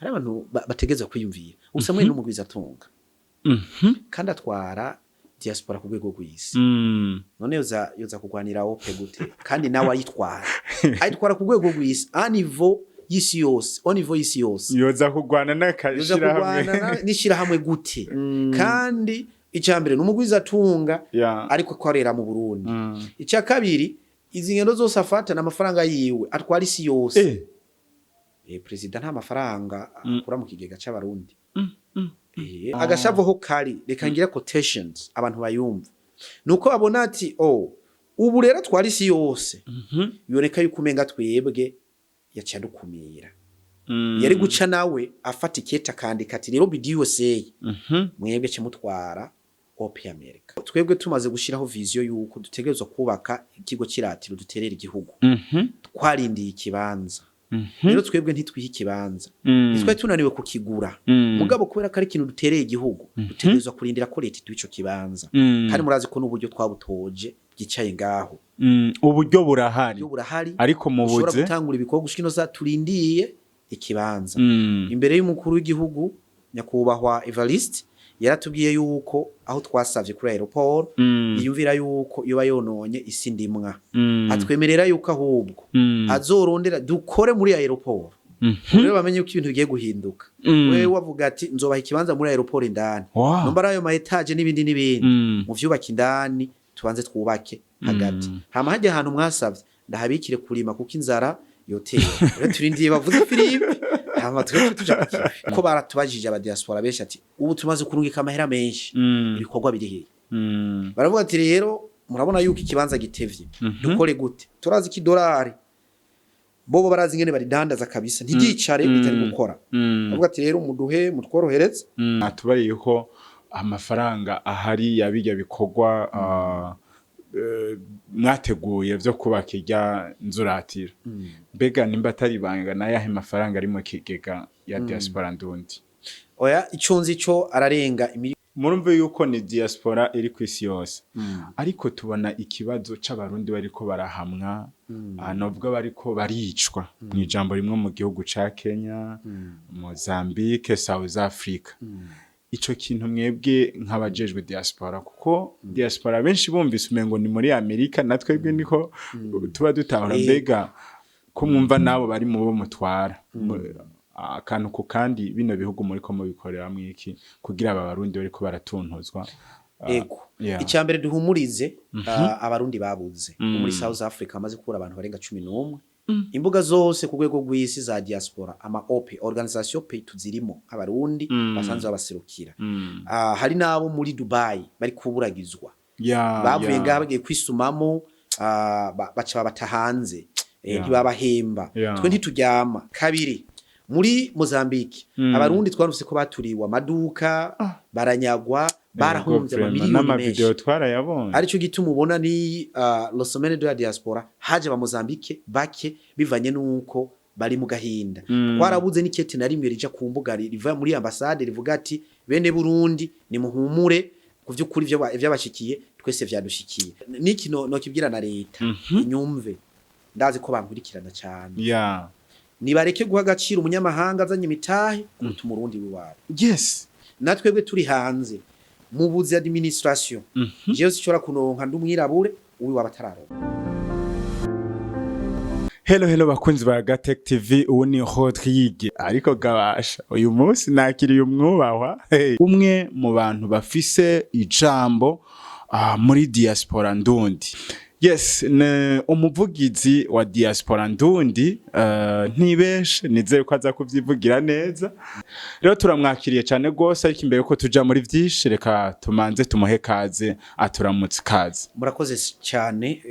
Hari abantu bategerezwa kwiyumvira. Ubu Samuel ni umugwizatunga kandi atwara diaspora ku rwego rw'isi. None yoza kugwanira OP gute kandi nawe ayitwara ku rwego rw'isi, à niveau y'isi yose, au niveau y'isi yose? Yoza kugwana Yoza n'akashirahamwe? Kurwana n'ishirahamwe gute kandi icya mbere ni umugwizatunga ariko akorera mu Burundi? Icya kabiri, izi ngendo zose afata n'amafaranga yiwe, atwara isi yose. Perezida nta mafaranga akura mu kigega c'Abarundi. Agashavu ho kari, reka ngira quotations abantu bayumva, nuko babona ati: "Oh, ubu rero atwara isi yose." Biboneka yuko umenga twebwe yaciye adukumira. Yari guca nawe afata ikete akandika ati: "Rero BDUSA, mwebwe ce mutwara OP America." Twebwe tumaze gushiraho vision yuko dutegerezwa kubaka ikigo ciratiro duterera igihugu, twarindiye ikibanza. Rero twebwe ntitwiha ikibanza, ntitwari tunaniwe kukigura, mugabo kubera ko ari ikintu dutereye igihugu, dutegerezwa kurindira ko leta iduha ico kibanza. Kandi murazi ko n'uburyo twabutoje bwicaye ngaho. Uburyo burahari. Uburyo burahari. Ariko ushobora mubuze gutangura ibikorwa gushika ino saha, turindiye ikibanza. Imbere y'umukuru w'igihugu, nyakubahwa Evariste, yaratubwiye yuko aho twasavye kuri aéroport yiyumvira yuko yoba yononye isi ndimwa, atwemerera yuko ahubwo azorondera dukore muri aéroport. Rero bamenye yuko ibintu bigiye guhinduka. Wewe wavuga ati: "Nzobaha ikibanza muri aéroport indani." Numba ari ayo ma étages n'ibindi n'ibindi, mu vyubaka indani, tubanze twubake hagati. Hama hajya ahantu mwasavye ndahabikire kurima, kuko inzara yotera. Rero turindiye bavuze Philippe, hama twebwe tuja ku kivi, ko baratubajije aba diaspora benshi ati: "Ubu tumaze kurungika amahera menshi, ibikorwa biri hehe?" Baravuga ati: "Rero murabona yuko ikibanza gitevye, dukore gute?" Turazi ko idolari bobo barazi ingene baridandaza kabisa, ntiryicare bitari gukora. Bavuga ati: "Rero muduhe, mutworohereze." Atubariye ko amafaranga ahari yabijya bikorwa mwateguye vyo kubaka irya nzuratiro. Mbega nimba atari ibanga, nayahe mafaranga ari mu kigega ya Diaspora Ndundi? Oya, ico nzi co ararenga imiliyoni. Murumve yuko ni diaspora iri ku isi yose, ariko tubona ikibazo c'Abarundi bariko barahamwa, novuga bariko baricwa mw'ijambo rimwe, mu gihugu ca Kenya, Mozambique, South Africa. Ico kintu mwebwe nk'abajejwe diaspora, kuko diaspora benshi bumvise umengo ni muri Amerika, natwebwe niko tuba dutahura. Mbega ko mwumva nabo bari mu bo mutwara akantu ku kandi, bino bihugu muriko mubikoreramwo iki kugira aba Barundi bariko baratuntuzwa? Ego. Icya mbere, duhumurize Abarundi babuze bo muri South Africa, amaze kubura abantu barenga 11. Imbuga zose ku rwego rw'isi za diaspora, ama OP, organisation pays, tuzirimo nk'Abarundi basanzwe babaserukira. Hari n'abo muri Dubai bari kuburagizwa, bavuye ngaha bagiye kwisumamo, baca babata hanze. Ntibabahemba. Twe ntituryama kabiri. Muri Mozambique, Abarundi twarumvise ko baturiwe amaduka, baranyagwa, barahomvye amamiliyoni N'amavideo menshi. twarayabonye. Arico gituma ubona ni la semaine de la diaspora haje ba Mozambique bake, bivanye nuko bari mu gahinda. Twarabuze n'ikete na rimwe rija ku mbuga riva muri ambasade rivuga ati: "Bene Burundi, nimuhumure, ku vy'ukuri ivyo vyabashikiye twese vyadushikiye." Niki no kibwira na leta inyumve, ndazi ko bankurikirana cyane: nibareke guha agaciro umunyamahanga azanye imitahe kuruta Umurundi w'iwabo. Natwebwe turi hanze mu buzi administration, jewe sinshobora kunonk'a ndi umwirabure, uwiwabo atararonka. Hello, hello bakunzi ba Gatech TV, ubu ni Rodrigue, ariko gabasha uyu munsi nakiriye umwubahwa, hey. Umwe mu bantu bafise ijambo muri diaspora ndundi. Yes, ne umuvugizi wa diaspora ndundi, ntibeshe, nizeye ko aza kuvyivugira neza. Rero turamwakiriye cyane gose, ariko imbere ko tuja muri vyinshi, reka tumanze tumuhe kaze, aturamutse. Kaze. Murakoze cyane.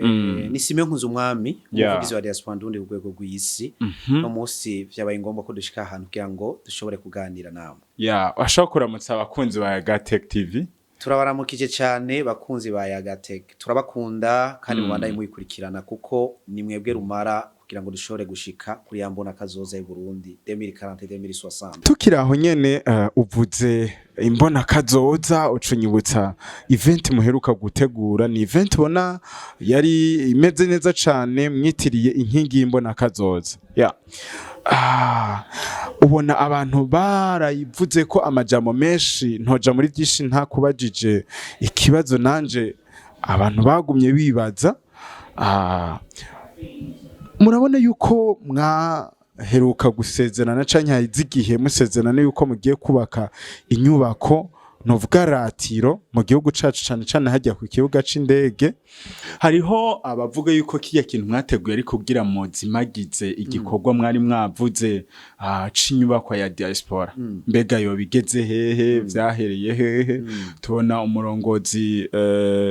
Ni Simeon Nkunzumwami, umuvugizi wa diaspora ndundi ku rwego rw'isi. No munsi vyabaye ngombwa ko dushika ahantu kugira ngo dushobore kuganira namwe. Ya, washobora kuramutsa abakunzi ba Gatech TV? Turabaramukije cyane bakunzi ba Yagatech, turabakunda kandi mubandanye muyikurikirana, kuko ni mwebwe rumara kugira Kugira ngo dushobore gushika kuri ya mbona kazoza y'u Burundi 2040, 2060. Tukiri aho nyene, uvuze imbona kazoza, ucunyibutsa event muheruka gutegura. Ni event ubona yari imeze neza cane, mwitiriye inkingi y'imbona kazoza. Yeah. Ubona abantu barayivuze ko amajambo menshi, ntoja muri byinshi ntakubajije ikibazo nanje abantu bagumye bibaza. Murabona yuko mwaheruka gusezerana canke hahize igihe musezerana yuko mugiye kubaka inyubako, novuga ratiro, mu gihugu cacu, cane cane hajya ku kibuga c'indege. Hariho abavuga yuko kiya kintu mwateguye ariko kugira muzimagize igikorwa mwari mwavuze c'inyubakwa ya diaspora. Mbega yo bigeze hehe? Vyahereye hehe? Tubona umurongozi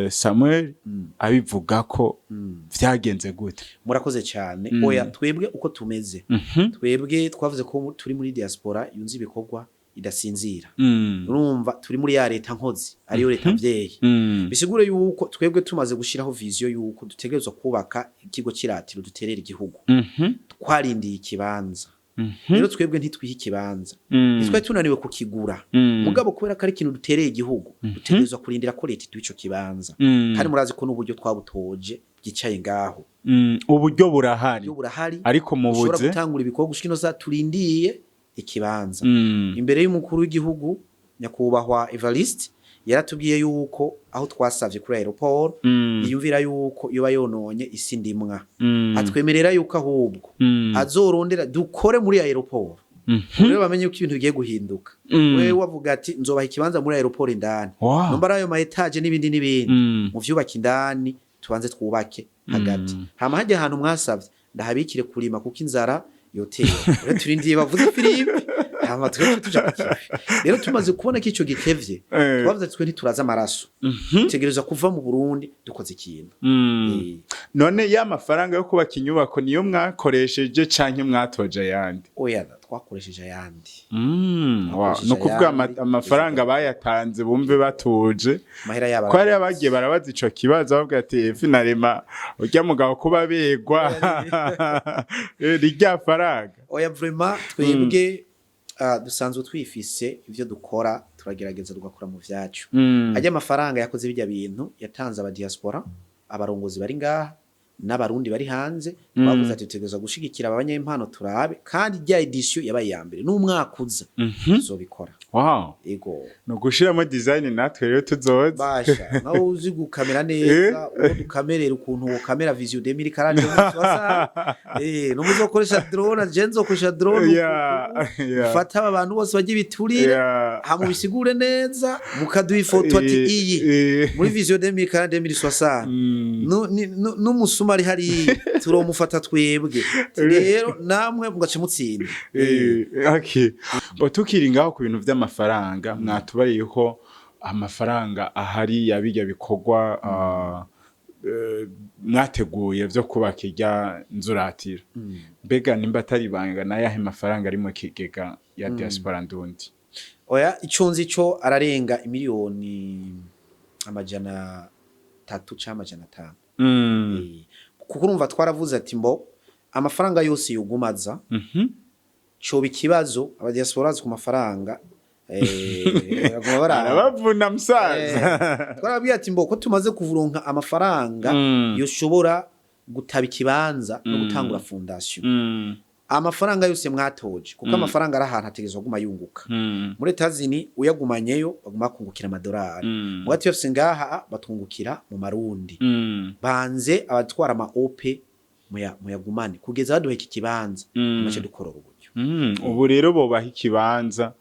Samuel abivuga ko vyagenze gute? Murakoze cyane. Oya, twebwe uko tumeze, twebwe twavuze ko turi muri diaspora yunze ibikorwa, idasinzira. Urumva turi muri ya leta nkozi, ariyo leta mvyeyi. Bisigure yuko twebwe tumaze gushiraho vision yuko dutegerezwa kubaka ikigo c'iratiro duterera igihugu, twarindiye ikibanza. Rero twebwe ntitwiha ikibanza, ntitwari tunaniwe kukigura, mugabo kubera ko ari ikintu dutereye igihugu, dutegerezwa kurindira ko leta iduha ico kibanza. Kandi murazi ko n'uburyo twabutoje bwicaye ngaho. Uburyo burahari. Uburyo burahari. Ariko Dushobora mubuze gutangura ibikorwa gushika ino saha, turindiye ikibanza. Imbere y'umukuru w'igihugu, nyakubahwa Evariste, yaratubwiye yuko aho twasavye kuri aéroport yiyumvira yuko yoba yononye isi ndimwa, atwemerera yuko ahubwo azorondera dukore muri aéroport. Rero bamenye yuko ibintu bigiye guhinduka. Wewe wavuga ati nzobaha ikibanza muri aéroport indani, numba ari ayo ma étages n'ibindi n'ibindi, mu vyubaka indani, tubanze twubake hagati. Hama hajya ahantu mwasavye ndahabikire kurima, kuko inzara yotera. Rero turindiye bavuze Philippe, hama twe tuja ku kivi. Rero tumaze kubona ko ico gitevye, twavuze ati twe ntituraza amaraso, dutegerezwa kuva mu Burundi dukoze ikintu. None ya mafaranga yo kubaka inyubako niyo mwakoresheje canke mwatoje ayandi? Oya, twakoresheje ayandi. Wow. Twakoresheje Ni ukuvuga ayandi. amafaranga bayatanze bumve batuje. Amahera yabo Ko hariya bagiye barabaza ico kibazo, bavuga ati finalement urya mugabo kuba begwa ni rya faranga. Oya, vraiment twebwe dusanzwe twifise ivyo dukora, turagerageza tugakora mu vyacu. Ajya amafaranga yakoze bijya bintu yatanze aba diaspora, abarongozi bari ngaha n'abarundi bari hanze. Twavuze ati tutegerezwa gushigikira abanyempano, turabe. Kandi rya édition yabaye iya mbere, n'umwaka uza tuzobikora. Ego. Ni ugushiramo design, natwe rero tuzoza. Basha, nawe uzi gukamera neza, uwo dukamerera ukuntu wokamera vision 2040, numuzokoresha drone, je nzokoresha drone. Fata aba bantu bose bajya ibiturire, hama ubisigure neza, mukaduha ifoto ati iyi muri vision 2040, 2060. N'umusuma ari hariya turomufata twebwe. Rero namwe mugaca mutsinda. Okay. Bo tukiri ngaho ku bintu vy'amafaranga, mwatubariye ko amafaranga ahari yabijya bikorwa mwateguye vyo kubaka irya nzuratiro. Mbega nimba atari ibanga, nayahe mafaranga ari mu kigega ya diaspora ndundi? Oya, ico nzi co ararenga 300 miliyoni canke 500. Kuko urumva twaravuze ati mbo amafaranga yose yogumaza, coba ikibazo abadiaspora bazi ku mafaranga, baguma baraba. Arabavuna musaza. Twarabwiye ati mbo ko tumaze kuvuronka amafaranga yoshobora gutaba ikibanza no gutangura fondation, amafaranga yose mwatoje, kuko amafaranga ari ahantu ategerezwa kuguma yunguka. Muri Etazini uyagumanyeyo baguma bakungukira amadolari, mugati yose ngaha batungukira mu marundi. Banze abatwara ama OP muyagumane kugeza baduha iki kibanza, amace dukorora uburyo. Ubu rero bobaha ikibanza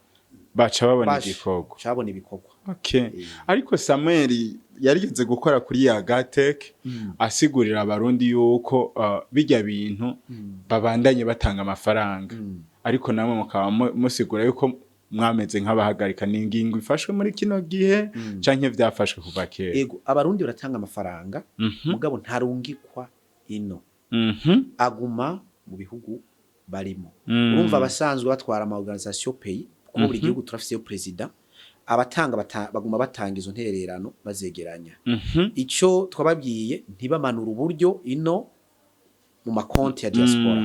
baca babona igikorwa. Cabona ibikorwa. Okay. Ariko Samuel yarigeze gukora kuri ya Gatek, asigurira abarundi yuko bijya bintu babandanye batanga amafaranga, ariko namwe mukaba musigura yuko mwameze nk'abahagarika. Ni ingingo ifashwe muri kino gihe canke vyafashwe kuva kera? Ego, abarundi baratanga amafaranga, mugabo ntarungikwa ino, aguma mu bihugu barimo. Urumva abasanzwe batwara ama organisation pays, kuko buri gihugu turafiseyo president, abatanga baguma batanga izo ntererano bazegeranya. Ico twababwiye, ntibamanura uburyo ino. mu makonti ya diaspora,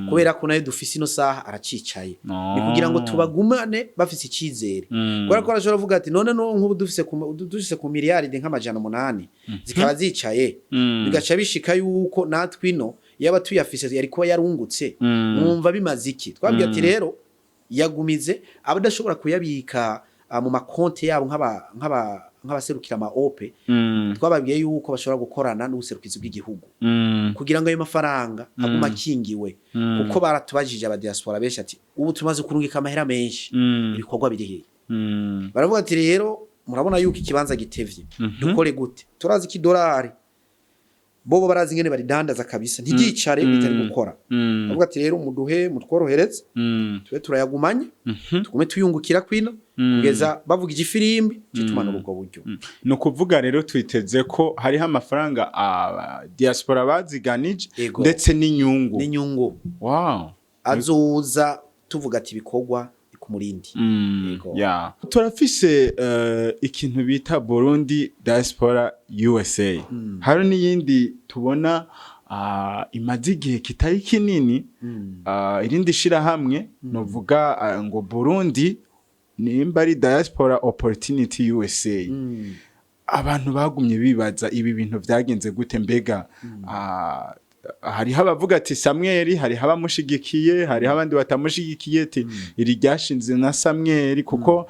kubera ko nayo dufise ino saha aracicaye. Ni kugira ngo tubagumane bafise icizere, kubera ko arashobora kuvuga ati: "None no nk'ubu dufise ku miliyaridi nk'800 zikaba zicaye, bigaca bishika yuko natwe ino yaba tuyafise yari kuba yarungutse, mwumva bimaze iki?" Twabwiye ati: "Rero yagumize abadashobora kuyabika mu makonti yabo nk'abaserukira ama OP." Twababwiye yuko bashobora gukorana n'ubuserukizi bw'igihugu kugira ngo ayo mafaranga agume akingiwe, kuko baratubajije aba diaspora benshi ati: "Ubu tumaze kurungika amahera menshi, ibikorwa biri hehe?" Baravuga ati: "Rero murabona yuko ikibanza gitevye, dukore gute? Turazi ko idolari bobo barazi ingene baridandaza kabisa, ntiryicare bitari gukora." Bavuga ati: "Rero muduhe, mutworohereze, tube turayagumanye, tugume tuyungukira kwino kugeza bavuga igifirimbi citumanura ubwo buryo." Ni ukuvuga rero twiteze ko hariho amafaranga aba diaspora baziganije ndetse n'inyungu. N'inyungu. Azoza tuvuga ati ibikorwa ni ku murindi. Yego. Yeah. Turafise ikintu bita Burundi Diaspora USA. Hari n'iyindi tubona imaze igihe kitari kinini, irindi shirahamwe novuga ngo Burundi nimba ari Diaspora Opportunity USA. Abantu bagumye bibaza ibi bintu vyagenze gute? Mbega hariho abavuga ati Samuel, hariho abamushigikiye, hariho abandi batamushigikiye, ati iri ryashinze na Samuel, kuko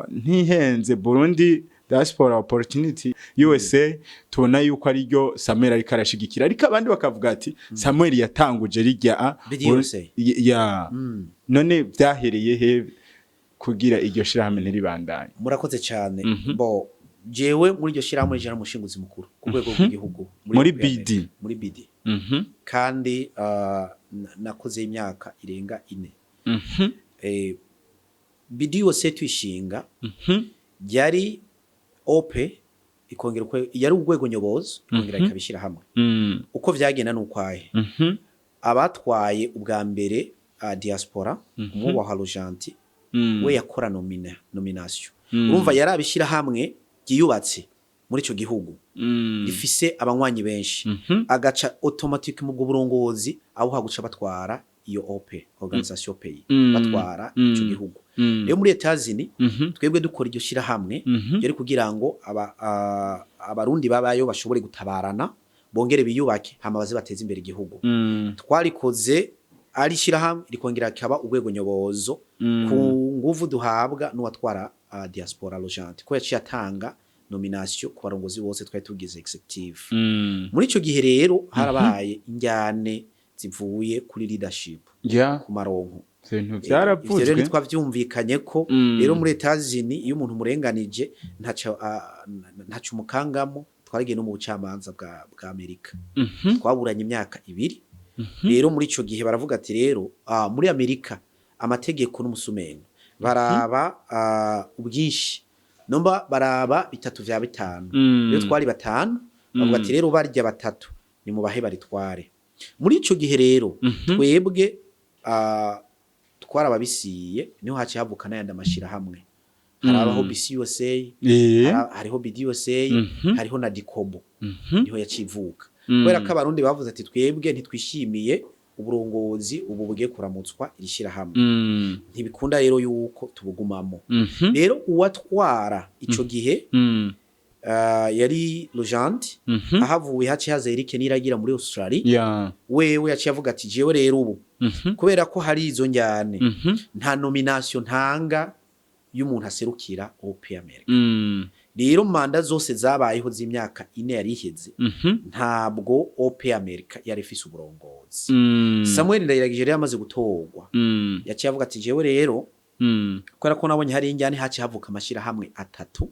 ntihenze, Burundi Diaspora Opportunity USA tubona yuko ari ryo Samuel ariko arashigikira, ariko abandi bakavuga ati Samuel yatanguje rijya BDUSA. Ya none vyahereye he kugira iryo shirahamwe ntiribandanye? Murakoze cyane. Bo jewe muri iryo shyirahamwe rije n'umushinguzi mukuru ku rwego rw'igihugu. Muri Europe BD. America. Muri BD. Kandi nakoze imyaka irenga 4. BD yose tuyishinga yari OP, ikongera yari urwego nyobozi, ikongera ikabishyira hamwe. Uko vyagenda n'ukwahe? Abatwaye ubwa mbere diaspora, umwubahwa Rojanti, we yakora nomination. Urumva yari abishyira hamwe ryiyubatse muri ico gihugu, rifise abanywanyi benshi, agaca automatique mu bwo burongozi abo haguca batwara iyo OP, organisation pays, batwara ico gihugu. Rero muri Etazini, twebwe dukora iryo shirahamwe yari kugira ngo abarundi babayo bashobore gutabarana, bongere biyubake, hama baze bateze imbere igihugu. Twarikoze ari shirahamwe, rikongera kikaba urwego nyobozo ku nguvu duhabwa n'uwatwara diaspora Logente, ko yaciye atanga nomination ku barongozi bose twari tugize executive. Muri ico gihe rero harabaye injyane zivuye kuri leadership, ku maronko. Ibintu Ivyo rero vyaravuzwe. ntitwavyumvikanye ko. Rero muri Etazini iyo umuntu umurenganije ntaco umukangamo. Twaragiye no mu bucamanza bwa Amerika. Twaburanye imyaka 2. Rero muri ico gihe baravuga ati rero muri Amerika amategeko n'umusumeno baraba ubwinshi, nomba baraba bitatu vya bitanu. Rero twari batanu, bavuga ati: "Rero barya batatu ni mubahe baritware." Muri ico gihe rero twebwe twarababisiye, niho haciye havuka n'ayandi amashirahamwe. Harabaho BCUSA, hariho BDUSA, hariho na Dikobo. Niho yacivuka, kubera ko abarundi bavuze ati: "Twebwe ntitwishimiye uburongozi ubu bugiye kuramutswa iri shirahamwe." Ntibikunda rero yuko tubugumamo. Rero uwatwara ico gihe yari Lojante. Ahavuye haciye haza Eric Niragira muri Australia. Wewe yaciye avuga ati: "Jewe rero ubu, kubera ko hari izo njyane, nta nomination ntanga y'umuntu aserukira OP America." Rero manda zose zabayeho z'imyaka 4 yari iheze, ntabwo OP America yari ifise uburongozi. Samuel Ndayiragije rero amaze gutorwa, yaciye avuga ati: "Jewe rero, kubera ko nabonye hari injyane, haciye havuka amashirahamwe atatu,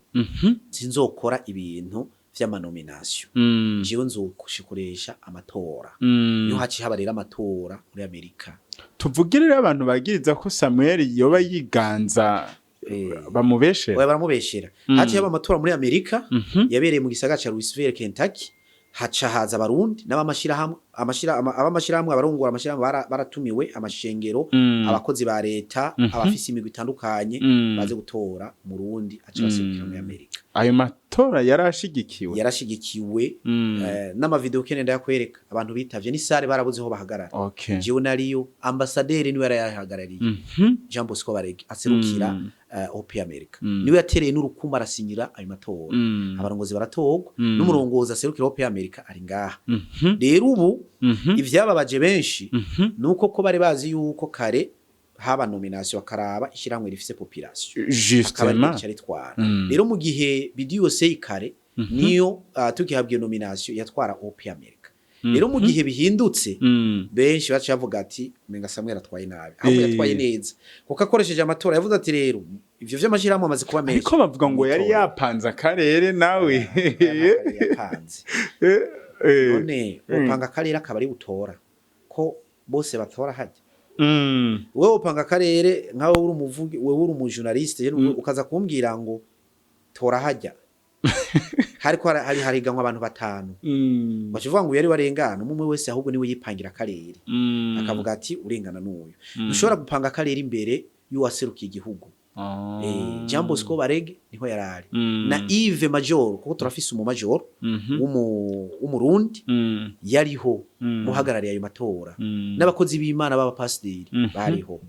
sinzokora ibintu vy'ama nomination. Jewe nzokoresha amatora." Niho haciye haba rero amatora muri Amerika. Tuvuge rero abantu bagiriza ko Samuel yoba yiganza bamubeshera? Oya, baramubeshera. Haciye haba amatora muri Amerika, yabereye mu gisagara ca Louisville, Kentucky. Haca haza abarundi n'abamashirahamwe. Ab'amashirahamwe, abarongora amashirahamwe baratumiwe, amashengero, abakozi ba leta, abafise imigwi itandukanye, baze gutora Murundi aca baserukira muri Amerika. Ayo matora yarashigikiwe? Yarashigikiwe. N'amavideo kene ndayakwereka, abantu bitavye n'i salle barabuze aho bahagarara. Jewe nariyo, ambasaderi niwe yarayahagarariye, Jean Bosco Barege aserukira OP America. Niwe yatereye n'urukuma, arasinyira ayo matora. Abarongozi baratorwa, n'umurongozi aserukira OP America ari ngaha. Rero ubu ivyababaje benshi nuko ko bari bazi yuko kare haba nomination, bakaraba ishyirahamwe rifise population, akaba ariko rica ritwara. Rero mu gihe BDUSA kare niyo tugihabwa iyo nomination yatwara OP America, rero mu gihe bihindutse, benshi baciye bavuga ati: "Menga Samuel atwaye nabi." Ahubwo yatwaye neza, kuko akoresheje amatora yavuze ati: "Rero ivyo vy'amashirahamwe amaze kuba menshi." Ariko bavuga ngo yari Mwitora. yapanze akarere nawe. Aya nta yapanze. None upanga akarere akaba ari butora ko bose batora hajya? Wewe upanga akarere nkawe uri umuvugi, wewe uri umujournaliste, ukaza kumbwira ngo tora hajya, hariko hari hariganwa abantu batanu, baca uvuga ngo yari warengana umwe wese, ahubwo niwe yipangira akarere, akavuga ati: "Urengana n'uyu." Ntushobora gupanga akarere imbere y'uwaserukiye igihugu. Jean Bosco Barege niho yarari na Yves Major, kuko turafise umu major w'umurundi yariho, muhagarariye ayo matora, n'abakozi b'Imana b'abapasiteri bariho.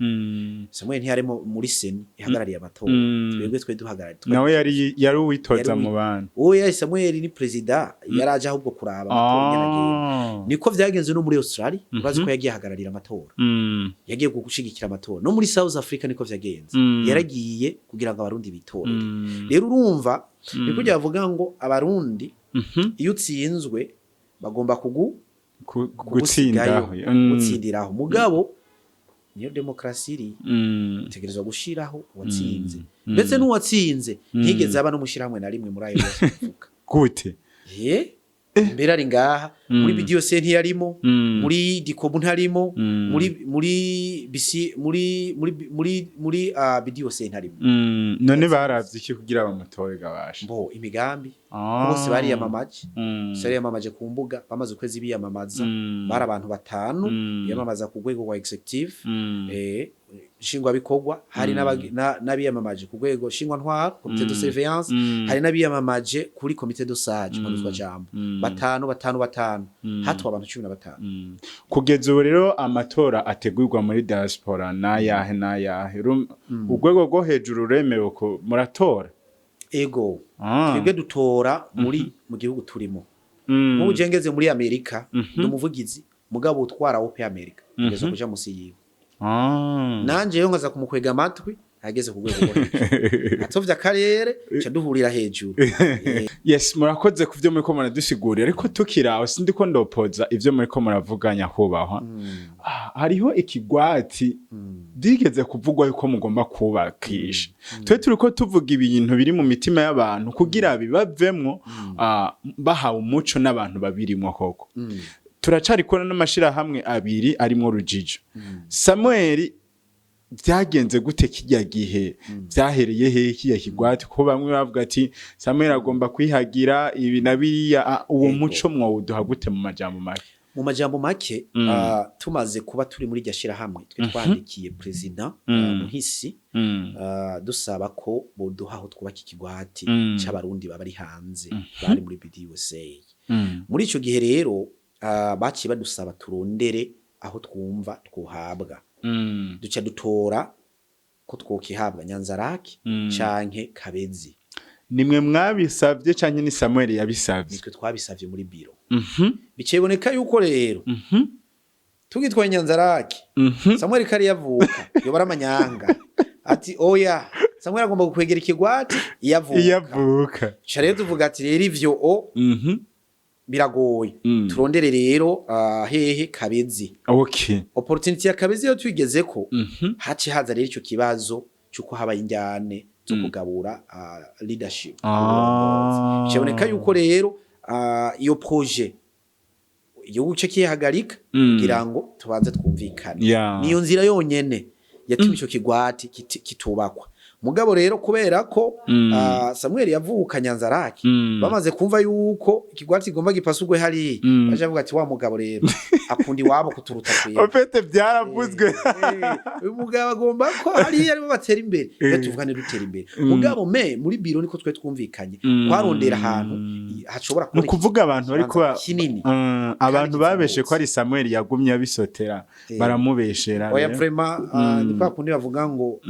Samuel ntiyarimo muri CENI ihagarariye amatora. Twebwe twe duhagarariye Nawe yari uwitoza Yari mu bandi? Oya, Samuel ni perezida, yaraje ahubwo kuraba amatora ingene agenda. Niko vyagenze no muri Australia, urazi ko yagiye ahagararira amatora, yagiye gushigikira amatora. No muri South Africa niko vyagenze, yaragiye kugira ngo Abarundi bitorere. Rero urumva ni kugira bavuga ngo Abarundi iyo utsinzwe bagomba kugusigayo, Gutsindaho. Gutsindiraho. Mugabo niyo demokarasi iri, utegerezwa gushiraho uwatsinze. Ndetse n'uwatsinze ntigeze aba n'umushirahamwe na rimwe muri ayo yose tuvuga. Gute? Ye, mbere ari ngaha muri BDOC ntiyarimo, muri Dikobu ntarimo, muri BC, muri BDOC ntarimo. None baravye iki kugira bamutore gabasha? Mbo imigambi, bose bariyamamaje. Bose bariyamamaje ku mbuga, bamaze ukwezi biyamamaza. Bari abantu batanu biyamamaza ku rwego rwa executive, nshingwabikorwa. Hari n'abiyamamaje ku rwego nshingwantwaro, comité de surveillance. Hari n'abiyamamaje kuri comité de sage, mpanuzwajambo. Batanu, batanu, batanu, hatowe abantu 15. Kugeza ubu rero amatora ategurwa muri diaspora n'ayahe n'ayahe? Urwego rwo hejuru ruremewe ko muratora? Ego. Twebwe dutora muri mu gihugu turimo. Nk'ubu je ngeze muri Amerika, ndi umuvugizi, mugabo utwara OP America kugeza kuja musi yiwe. Nanje yo nkaza kumukwega amatwi ageze ku rwego rwo hejuru, atovye akarere ca duhurira hejuru. Yes, murakoze ku byo muriko muradusigurira, ariko tukiri aho sindiko ndopoza ivyo muriko muravuga, nyakubahwa. Hariho ikigwati byigeze kuvugwa yuko mugomba kubakisha. Twe turiko tuvuga ibintu biri mu mitima y'abantu kugira bibavemwo, bahawe umuco n'abantu babirimwo koko. Turacari kubona n'amashirahamwe abiri arimwo rujijo. Samuel, byagenze gute kijya gihe? Byahereye hehe kijya kigwati? Ko bamwe bavuga ati: "Samuel agomba kwihagira ibi na biriya." Uwo muco mwawuduha gute mu majambo make? Mu majambo make, tumaze kuba turi muri iryo shirahamwe, twe twandikiye perezida Muhisi, dusaba ko boduha aho twubaka ikigwati c'Abarundi baba ari hanze, bari muri BDUSA. Muri ico gihe rero, baciye badusaba turondere aho twumva twohabwa. Duca dutora ko twokihabwa Nyanzarake canke Kabezi. Nimwe mwabisavye canke ni Samuel yabisavye? Nitwe twabisavye muri biro. Bice biboneka yuko rero tugitwaye Nyanzarake, Samuel kari yavuka yobara amanyanga ati: "Oya, Samuel agomba gukwegera ikigwati iyo avuka." Iyo avuka. Ca rero tuvuga ati: "Rero ivyo o biragoye, turondere rero hehe? Kabezi." Opportunity ya Kabezi iyo tuyigezeko, haci haza rero ico kibazo cy'uko habaye injyane zo kugabura leadership. Biboneka yuko rero iyo projet igihugu ce kihagarika kugira ngo tubanze twumvikane. Niyo nzira yonyene yatumye ico kigwati kitubakwa. Mugabo rero kubera ko Samuel yavuka Nyanzarake, bamaze kumva yuko ikigwati kigomba gipasugwe hariya, baje bavuga ati: "Wa mugabo rero akunda iwabo kuturuta twebwe." Au fait byaravuzwe. Uyu mugabo agomba ko hariya aribo batera imbere, rero tuvugane dutera imbere. Mugabo me muri biro niko twe twumvikanye, twarondera ahantu hashobora Ni kuboneka ukuvuga abantu bari kuba ikibanza kinini abantu kandi babeshe ko kizamutse. ari Samuel yagumye abisotera, baramubeshera Oya, rero. vraiment, ni kwa kundi bavuga ngo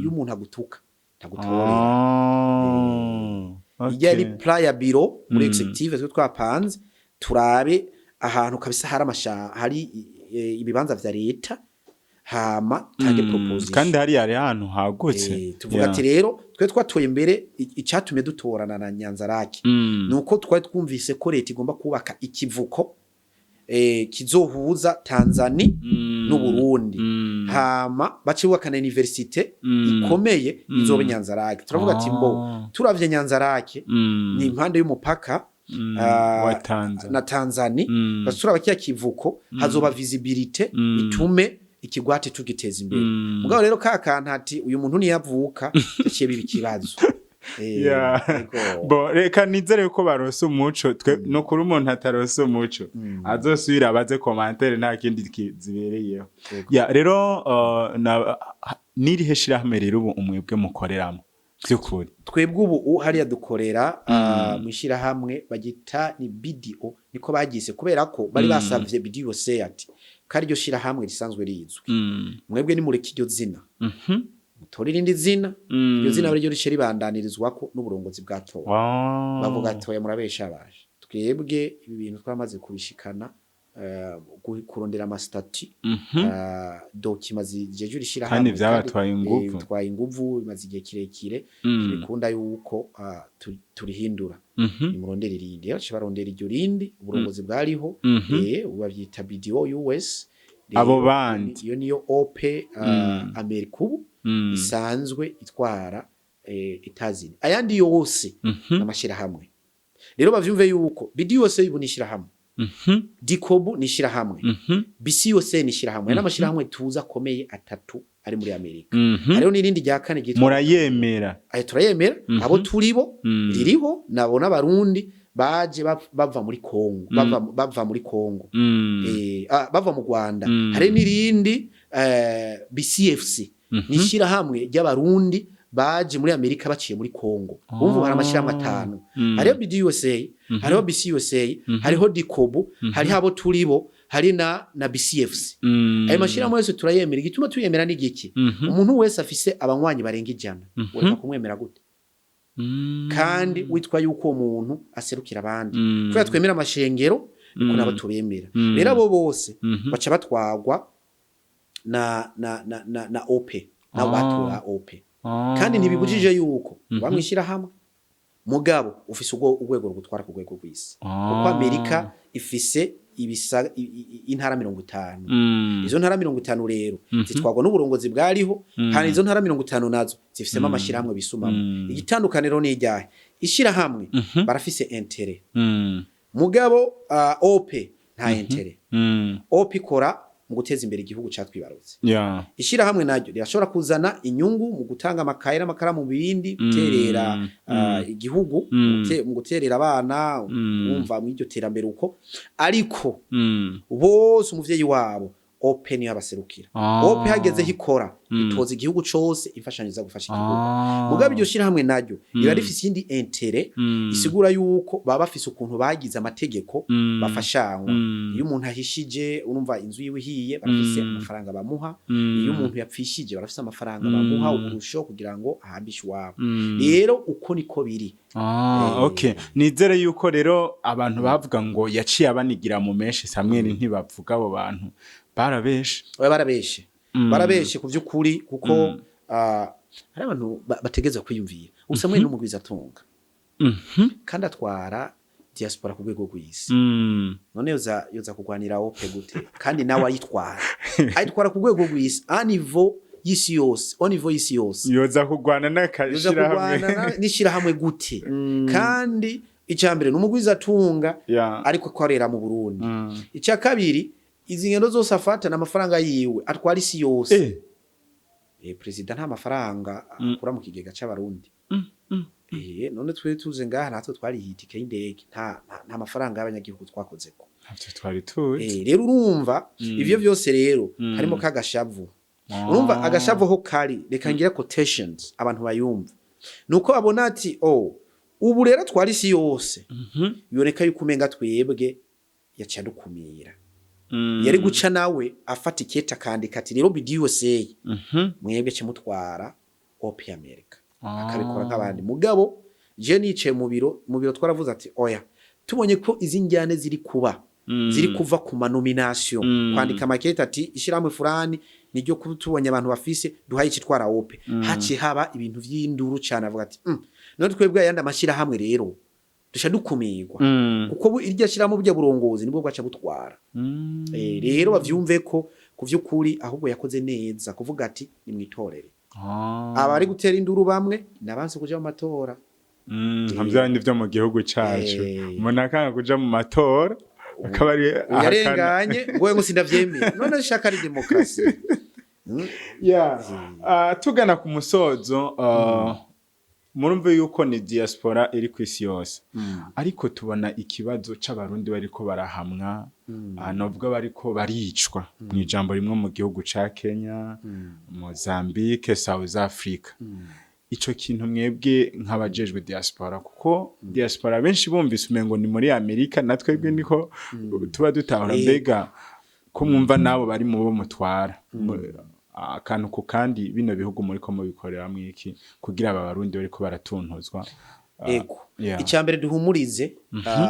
iyo umuntu agutuka ntagutorera. Ijya ari plan ya biro muri executive, twe twapanze turabe ahantu kabisa hari amasha, hari ibibanza vya leta, hama tange proposition. Kandi hariya hari ahantu hagutse. Tuvuga ati rero twe twatoye imbere, icatumye dutorana na Nyanzarake nuko twari twumvise ko leta igomba kubaka ikivuko kizohuza Tanzania n'Uburundi, hama bace bubaka na université ikomeye izoba Nyanzarake. Turavuga ati mbo turavye Nyanzarake ni impande y'umupaka wa Tanzania. na Tanzania, turaba kiya kivuko hazoba visibilité itume ikigwati tugiteza imbere. Mugabo rero ka kantu ati uyu muntu niyavuka yaciye biba ikibazo. Ego. Bo reka nizere ko baronse umuco. Twe no kuri umuntu ataronse umuco azosubira abaze commentaire, nta kindi zibereyeho. Yego. Ya rero nirihe shirahamwe rero ubu umwebwe mukoreramo by'ukuri? Twebwe ubu hariya dukorera mu ishyirahamwe bagita ni BDO, niko bagise kubera ko bari basavye BDO ati ko ariryo shirahamwe risanzwe rizwi, mwebwe nimureke iryo zina, mutore irindi zina, iryo zina ariryo rice ribandanirizwako n'uburongozi bwatowe. Bavuga ati: "Oya, murabesha." Baje twebwe ibi bintu twamaze kubishikana, kurondera ama statuts, documents zijejwe ishirahamwe. Kandi vyabatwaye inguvu. Bitwaye inguvu, bimaze igihe kirekire. Ntibikunda yuko turihindura, nimurondera irindi. Rero baca barondera iryo rindi, uburongozi bwariho, ubu bavyita BDO US. Rero, Abo bandi. iyo niyo OP Amerika ubu isanzwe itwara Etazini. Ayandi yose n'amashirahamwe. Rero bavyumve yuko BDO ubu ni ishirahamwe, Dikobu ni ishirahamwe, BCUSA ni ishirahamwe. Hari n'amashirahamwe tuzi akomeye atatu ari muri Amerika. Hariho n'irindi rya kane ryitwa Murayemera? Ayo turayemera. Abo turibo ririho nabo n'abarundi baje bava muri Kongo, bava muri Kongo, bava mu Rwanda. Hari n'irindi BCFC, ni ishirahamwe ry'abarundi baje muri Amerika baciye muri Kongo. Umva, hari amashirahamwe atanu. Hariho BDUSA, hariho BCUSA, hariho Dikobu, hariho abo turibo, hari na BCFC. Ayo mashirahamwe yose turayemera. Igituma tuyemera ni giki? Umuntu wese afise abanywanyi barenga 100, ureka kumwemera gute? Kandi witwa yuko uwo muntu aserukira abandi. Kubera twemera amashengero, niko nabo tubemera. Rero abo bose baca batwagwa na OP, nabo batora OP. Kandi ntibibujije yuko bamwishyira hamwe, mugabo ufise urwego rugutwara ku rwego rw'isi, kuko Amerika ifise ibisa intara 50. Izo ntara 50 rero zitwarwa n'uburongozi bwariho. Kandi izo ntara 50 nazo zifisemo amashirahamwe bisumamo. Igitandukaniro ni iryahe? Ishirahamwe barafise intérêt, mugabo OP nta intérêt. OP ikora mu guteza imbere igihugu catwibarutse. Ishirahamwe naryo rirashobora kuzana inyungu mu gutanga amakaye n'amakaramu, mu bindi, guterera igihugu, mu guterera abana, wumva mu iryo terambere uko. Ariko bose umuvyeyi wabo OP niyo abaserukira. OP hagezeho ikora, itoza igihugu cose imfashanyo za gufasha igihugu. Mugabo iryo shirahamwe naryo riba rifise iyindi intérêt, isigura yuko baba bafise ukuntu bagize amategeko bafashanywa. Iyo umuntu ahishije, urumva inzu yiwe ihiye, barafise amafaranga bamuha. Iyo umuntu yapfishije, barafise amafaranga bamuha, uburusho kugira ngo ahambishe iwabo. Rero uko niko biri. Okay. Nizere yuko rero abantu bavuga ngo yaciye abanigira mu menshi Samuel, ntibavuga abo bantu barabeshe. Oya, barabeshe. Barabeshe ku vy'ukuri, kuko hari abantu bategeza kwiyumvira. Ubu Samuel ni umugwizatunga kandi atwara diaspora ku rwego rw'isi. None yoza kurwanira OP gute kandi nawe ayitwara ku rwego rw'isi, à niveau y'isi yose, au niveau y'isi yose? Yoza kurwana Yoza n'akashirahamwe? kurwana n'ishirahamwe gute? Kandi icya mbere ni umugwizatunga ariko akorera mu Burundi. Icya kabiri, izi ngendo zose afata n'amafaranga yiwe, atwara isi yose. Perezida nta mafaranga akura mu kigega c'Abarundi. None twe tuze ngaha, natwe twarihiye itike y'indege, nta mafaranga y'abanyagihugu twakozeko. Ntavyo twari tuzi. Rero urumva, ivyo vyose rero harimo kagashavu. Urumva agashavu ho kari, reka ngira quotations abantu bayumva, nuko babona ati: "Oh, ubu rero twari isi yose." Biboneka yuko umenga twebwe yaciye adukumira. Yari guca nawe afata ikete akandika ati: "Rero BDUSA, mwebwe ce mutwara OP America," akabikora nk'abandi. Mugabo je nicaye mu biro, twaravuze ati: "Oya, tubonye ko izi njyane ziri kuba, ziri kuva ku ma nomination, kwandika makete ati ishyirahamwe fulani niryo tubonye abantu bafise duhaye ikitwara OP." Haciye haba ibintu vy'induru cyane, avuga ati: None twebwe ayandi amashyirahamwe rero duca dukumirwa, kuko iryo shyirahamwe, burya burongozi nibwo bwaca butwara." Rero bavyumve ko ku vy'ukuri ahubwo yakoze neza kuvuga ati: "Nimwitorere." Abari gutera induru bamwe nabanse kuja mu matora. Nka bya bindi vyo mu gihugu cacu, umuntu akanga kuja mu matora akaba ari ahakana. Yarenganye ngo sindavyemera, none shaka ari demokarasi. Yeah. Tugana ku musozo, murumve yuko ni diaspora iri ku isi yose, ariko tubona ikibazo c'Abarundi bariko barahamwa, novuga bariko baricwa mu ijambo rimwe mu gihugu ca Kenya, Mozambique, South Africa. Ico kintu mwebwe nk'abajejwe diaspora, kuko diaspora benshi bumvise umengo ni muri Amerika, natwebwe niko tuba dutahura, mbega ko mwumva nabo bari mu bo mutwara akantu ku kandi, bino bihugu muriko mubikoreramwo iki kugira aba Barundi bariko baratuntuzwa? Ego. Icya mbere, duhumurize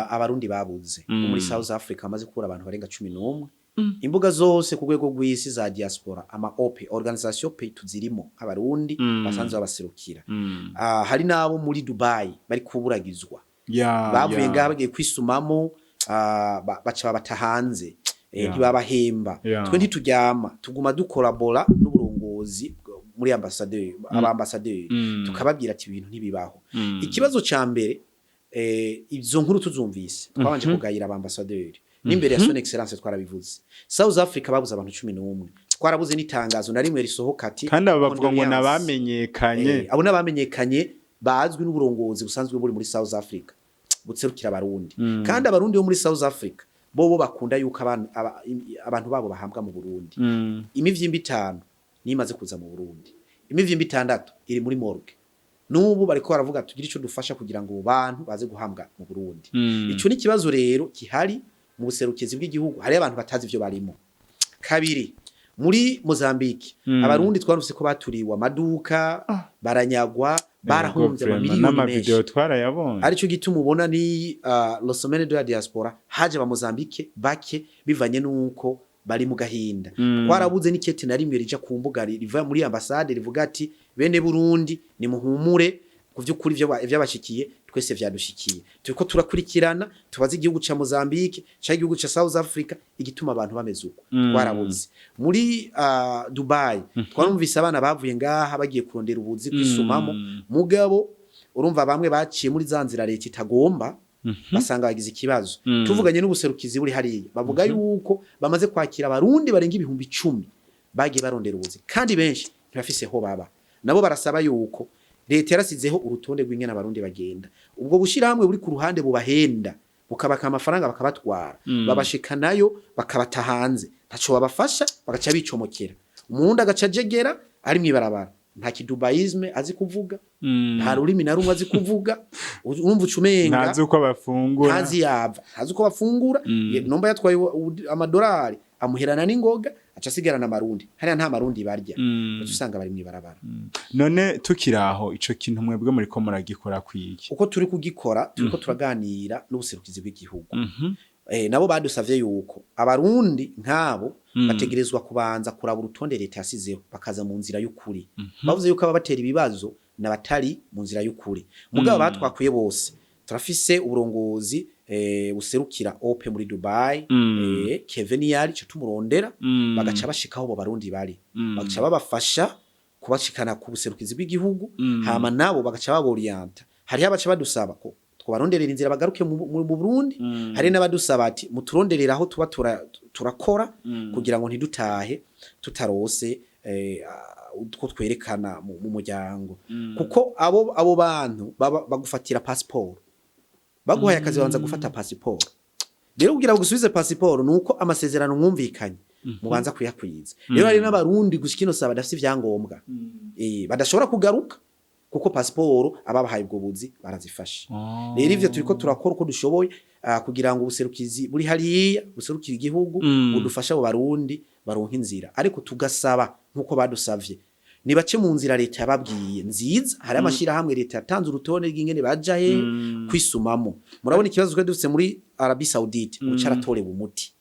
Abarundi babuze bo muri South Africa, amaze kubura abantu barenga 11. Imbuga zose ku rwego rw'isi za diaspora, ama OP, organisation pays tuzirimo nk'Abarundi basanzwe babaserukira. Hari n'abo muri Dubai bari kuburagizwa, bavuye ngaha bagiye kwisumamo, baca babata hanze. Ntibabahemba. Twe ntituryama, tuguma dukorabora n'uburongozi muri ambasaderi, abambasaderi, tukababwira ati ibintu ntibibaho. Ikibazo ca mbere, izo nkuru tuzumvise, twabanje kugayira abambasaderi n'imbere ya Son Excellence, twarabivuze. South Africa babuze abantu 11, twarabuze n'itangazo na rimwe risohoka ati Kandi abo bavuga ngo condoléances. Nabamenyekanye. Abo n'abamenyekanye bazwi n'uburongozi busanzwe buri muri South Africa butserukira Abarundi. Kandi Abarundi bo muri South Africa bo bakunda yuko abantu babo bahambwa mu Burundi. Imivyimba 5 nimaze kuza mu Burundi, imivyimba 6 iri muri morgue. N'ubu bariko baravuga tugira ico dufasha kugira ngo abo bantu baze guhambwa mu Burundi. Ico ni ikibazo rero gihari mu buserukizi bw'igihugu, hariyo abantu batazi ivyo barimo. Kabiri, muri Mozambique, Abarundi twarumvise ko baturiwe amaduka, baranyagwa, barahomvye amamiliyoni N'amavideo menshi. twarayabonye. Arico gituma ubona ni la semaine de la diaspora haje ba Mozambique bake, bivanye nuko bari mu gahinda. Twarabuze n'ikete na rimwe rija ku mbuga riva muri ambasade rivuga ati: "Bene Burundi, ni muhumure, ku vy'ukuri ivyo ivyabashikiye twese vyadushikiye." Turiko turakurikirana, tubaze igihugu ca Mozambique ca igihugu ca South Africa igituma abantu bameze uko. Twarabuze muri Dubai, twarumvise abana bavuye ngaha bagiye kurondera ubuzi, kwisumamo. Mugabo urumva bamwe baciye muri za nzira leta itagomba, basanga bagize ikibazo. Tuvuganye n'ubuserukizi buri hariya, bavuga yuko bamaze kwakira Abarundi barenga 10,000 bagiye barondera ubuzi, kandi benshi ntibafise ho baba. Nabo barasaba yuko leta yarasizeho urutonde rw'ingene Abarundi bagenda, ubwo bushirahamwe buri ku ruhande bubahenda bukabaka amafaranga bakabatwara, babashikanayo bakabata hanze, ntaco babafasha, bagaca bicomokera. Umurundi agaca ajegera ari mw'ibarabara, nta kidubayisme azi kuvuga, nta rurimi na rumwe azi kuvuga. Urumva ucumenga Ntazi uko bafungura. Ntazi yava, ntazi uko bafungura. Nomba yatwaye amadolari amuherana n'ingoga, aca asigarana Amarundi hariya, nta Marundi barya. Uca usanga bari mw'ibarabara. None tukiri aho, ico kintu mwebwe muriko muragikora kwiki? Uko turi kugikora, turiko turaganira n'ubuserukizi bw'igihugu. Nabo badusavye yuko Abarundi nk'abo bategerezwa kubanza kuraba urutonde leta yasizeho, bakaza mu nzira y'ukuri. Bavuze yuko ababatera ibibazo n'abatari mu nzira y'ukuri. Mugabo batwakuye bose, turafise uburongozi buserukira OP muri Dubai. Kevin yari ico tumurondera, bagaca bashikaho abo Barundi bari, bagaca babafasha kubashikana ku buserukizi bw'igihugu. Hama nabo bagaca baboriyanta. Hariho abaca badusaba ko twobaronderera inzira bagaruke mu Burundi. Hari n'abadusaba ati: "Muturonderera aho tuba turakora, kugira ngo ntidutahe tutarose." Utwo twerekana mu muryango, kuko abo bantu baba bagufatira passport. Baguhaye akazi, banza gufata passport. Rero kugira ngo gusubize passport, nuko amasezerano mwumvikanye mubanza kuyakwiza. Rero hari n'Abarundi gushika ino saba badafise ivyangombwa, badashobora kugaruka kuko passport ababahaye ubwo buzi barazifashe. Rero ivyo turiko turakora uko dushoboye kugira ngo ubuserukizi buri hariya buserukira igihugu budufashe abo Barundi baronka inzira. Ariko tugasaba, nk'uko badusavye, nibace mu nzira leta yababwiye nziza. Hari amashirahamwe leta yatanze urutonde rw'ingene baja he kwisumamo. Murabona ikibazo twari dufise muri Arabie Saoudite, ubu caratorewe umuti,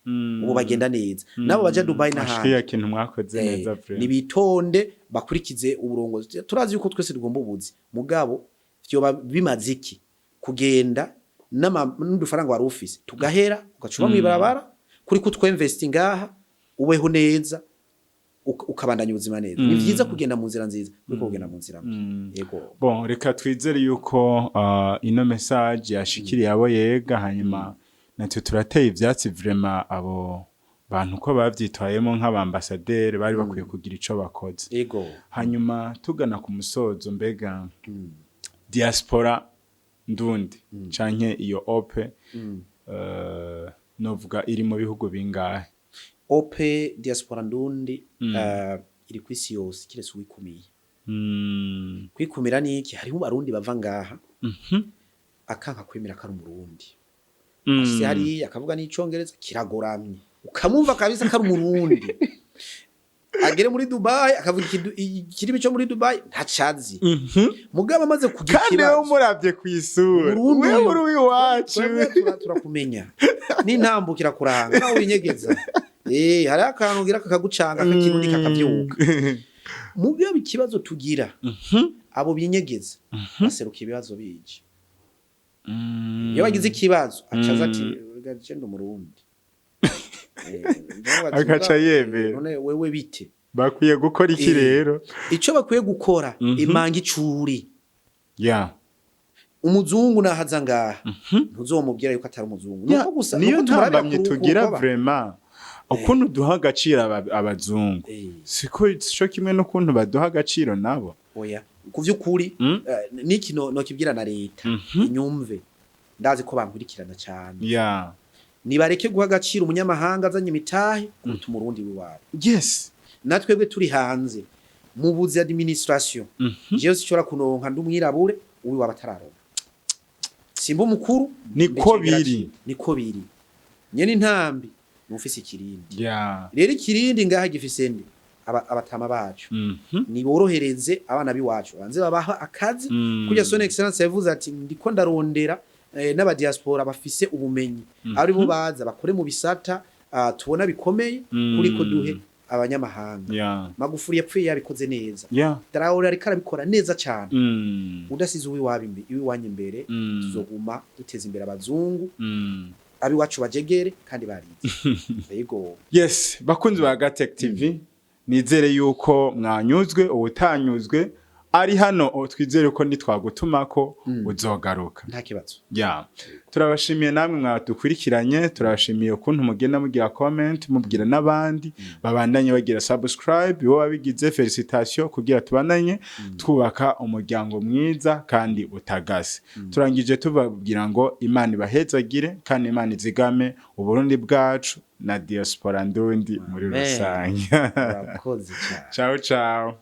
ubu bagenda neza nabo baja Dubai n'ahandi. Ashkiya kintu mwakoze neza vraiment. Nibitonde, bakurikize uburongozi. Turazi yuko twese tugomba ubuzi, mugabo vyoba bimaze iki kugenda n'udufaranga wari ufise tugahera, ugacuba mw'ibarabara kuri kutwinvesti ngaha, ubeho neza, ukabandanya ubuzima neza? Ni vyiza kugenda mu nzira nziza uriko kugenda mu nzira mbi. Yego. Bon, reka twizere yuko ino message yashikiriye abo yega. Hanyuma natwe turateye ivyatsi vraiment abo bantu ko bavyitwayemo nk'abambasaderi bari bakwiye kugira ico bakoze. Hanyuma tugana ku musozo, mbega diaspora ndundi canke iyo ope, novuga iri mu bihugu bingahe? Ope Diaspora Ndundi iri kw'isi yose kiretse uwikumiye. Kwikumira ni iki? Hariho Abarundi bava ngaha akanka kwemera ko ari Umurundi. Ashitse hariya akavuga n'Icongereza kiragoramye, ukamwumva kabisa ko ari Umurundi. Agere muri Dubai akavuga ikirimi cyo muri Dubai ntacazi. Mugabo amaze kugira Kandi wewe ikibazo, umuravye kw'isura, Umurundi wewe uyu- uri uw'iwacu. Twebwe turakumenya n'intambukira kuranga nawe winyegeza. Hariho akantu ugira kakagucanga kakirundi kakavyuka. Mugabo ikibazo tugira, abo binyegeza baseruka ibibazo bije. Iyo bagize ikibazo, acaza ati: "Rega je ndi Umurundi." Ndavuga ati, Akaca "Mugabo, yemera. none wewe bite?" Bakwiye gukora iki rero? Ico bakwiye gukora, imanga icuri. Umuzungu nahaza ngaha, ntuzomubwira yuko atari umuzungu. Nuko gusa Niyo nuko tumurabira ntambamye ku tugira rukoba. Vraiment, ukuntu duha agaciro abazungu siko sico kimwe n'ukuntu baduha agaciro nabo. Oya, ku vy'ukuri, niki nokibwira na leta inyumve, ndazi ko bankurikirana cyane. Nibareke guha agaciro umunyamahanga azanye imitahe kuruta Umurundi w'iwabo. Natwebwe turi hanze mu buzi administration, jewe sinshobora kuronka ndi umwirabure, uwiwabo atararonka. Simba umukuru. Niko mbecegera biri. Niko biri nyene. Intambi nufise ikirindi. Rero ikirindi ngaha gifise nde? Abatama bacu. Niborohereze abana b'iwacu, banze babaha akazi. Kurya Son Excellence yavuze ati: "Ndiko ndarondera n'abadiaspora bafise ubumenyi, ari bo baza bakore mu bisata tubona bikomeye, kuriko duhe abanyamahanga." Magufuri yapfuye yabikoze neza. Traore ariko arabikora neza cyane. Udasize uwiwabo iwanyu imbere, tuzoguma duteza imbere abazungu, abiwacu bajegere kandi barize. Yego. Yes, bakunzi ba Gatech TV, nizere yuko mwanyuzwe. Ubutanyuzwe ari hano, twizere ko nitwagutumako uzogaruka. Nta kibazo. Ya, turabashimiye namwe mwadukurikiranye. Turabashimiye ukuntu mugenda mugira comment, mubwira n'abandi babandanye bagira subscribe. Bo babigize, félicitation, kugira tubandanye twubaka umuryango mwiza kandi utagase. Turangije tubabwira ngo Imana ibahezagire kandi Imana izigame Uburundi bwacu na diaspora ndundi muri Amen. rusange. Urakoze cyane. Ciao ciao.